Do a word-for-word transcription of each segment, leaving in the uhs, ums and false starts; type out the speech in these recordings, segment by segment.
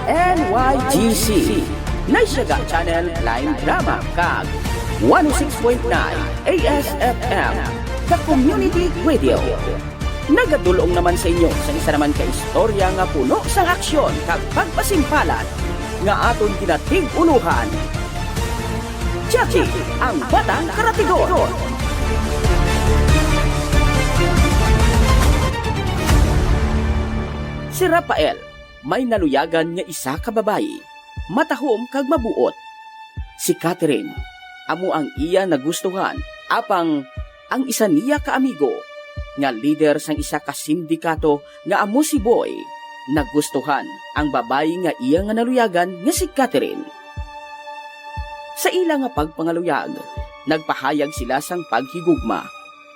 N Y G C, Naysyaga Channel Blind Drama, kag one oh six point nine A S F M, The Community Radio. Nagadul-ong naman sa inyo sa isa naman ka istorya nga puno sang aksyon kag pagpasimpalan nga aton ginatig-ulohan, Jackie, ang Batang Karatigon. Si Rafael may naluyagan nga isa ka babayi, matahom kag mabuot. Si Catherine, amo ang iya nagustuhan, apang ang isa niya ka amigo, nga lider sang isa ka sindikato nga amo si Boy, nagustuhan ang babayi nga iya nga naluyagan nga si Catherine. Sa ila nga pagpangaluyag, nagpahayag sila sang paghigugma.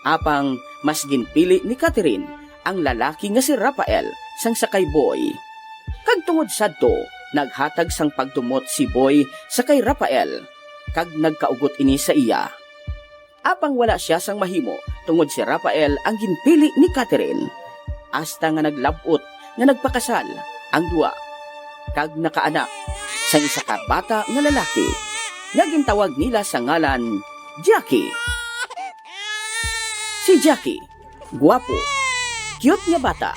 Apang mas ginpili ni Catherine ang lalaki nga si Rafael sang sa kay Boy. Kag tungod sadto, naghatag sang pagdumot si Boy sa kay Rafael, kag nagkaugot ini sa iya. Apang wala sia sang mahimo, tungod si Rafael ang ginpili ni Catherine. Hasta nga naglab-ot nga nagpakasal ang duha, kag nakaanak sang isa ka bata nga lalaki, nga gintawag nila sa ngalan Jackie. Si Jackie, guwapo, cute nga bata,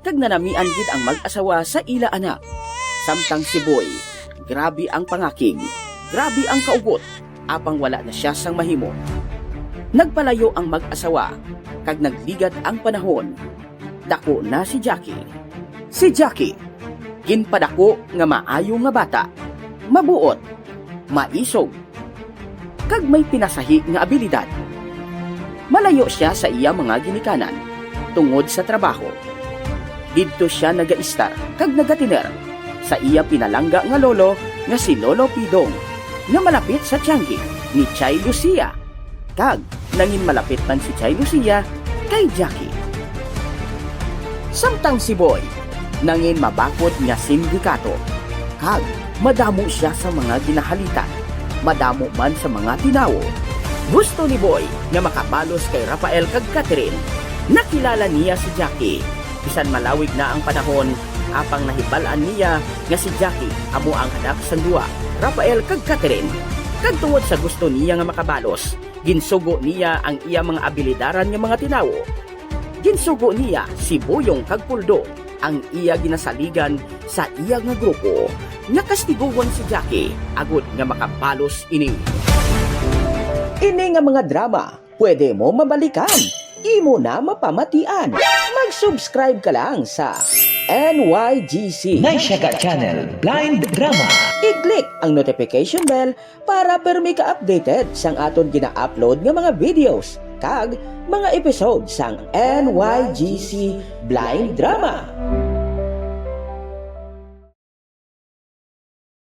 kag nanamian gid ang mag-asawa sa ila anak. Samtang si Boy, grabe ang pangakig, grabe ang kaugot, apang wala na sia sang mahimo. Nagpalayo ang mag-asawa, kag nagligad ang panahon. Dako na si Jackie. Si Jackie, ginpadako nga maayo nga bata, mabuot, maisog, kag may pinasahi nga abilidad. Malayo sia sa iya mga ginikanan tungod sa trabaho. Didto sia nagaistar kag nagatiner sa iya pinalangga nga lolo nga si Lolo Pidong, nga malapit sa tiyanggi ni Chay Lucia. Kag nangin malapit man si Chay Lucia kay Jackie. Samtang si Boy nangin mabakod nga sindikato, kag madamo sia sa mga ginahalitan, madamo man sa mga tinawo. Gusto ni Boy nga makabalos kay Rafael kag Catherine. Nakilala niya si Jackie. Bisan malawig na ang panahon, apang nahibal-an niya nga si Jackie amo ang anak sang duha, Rafael kag Catherine. Kag tungod sa gusto niya nga makabalos, ginsugo niya ang iya mga abilidaran nga mga tinawo. Ginsugo niya si Buyong kag Puldo, ang iya ginasaligan sa iya nga grupo, nga kastiguhon si Jackie agod nga makabalos ini. Ini nga mga drama, pwede mo mabalikan. Imo na mapamatian. Mag-subscribe ka lang sa N Y G C. Naysyaga Channel Blind Drama. I-click ang notification bell para permi ka updated sang aton gina-upload nga mga videos kag mga episode sang N Y G C Blind Drama.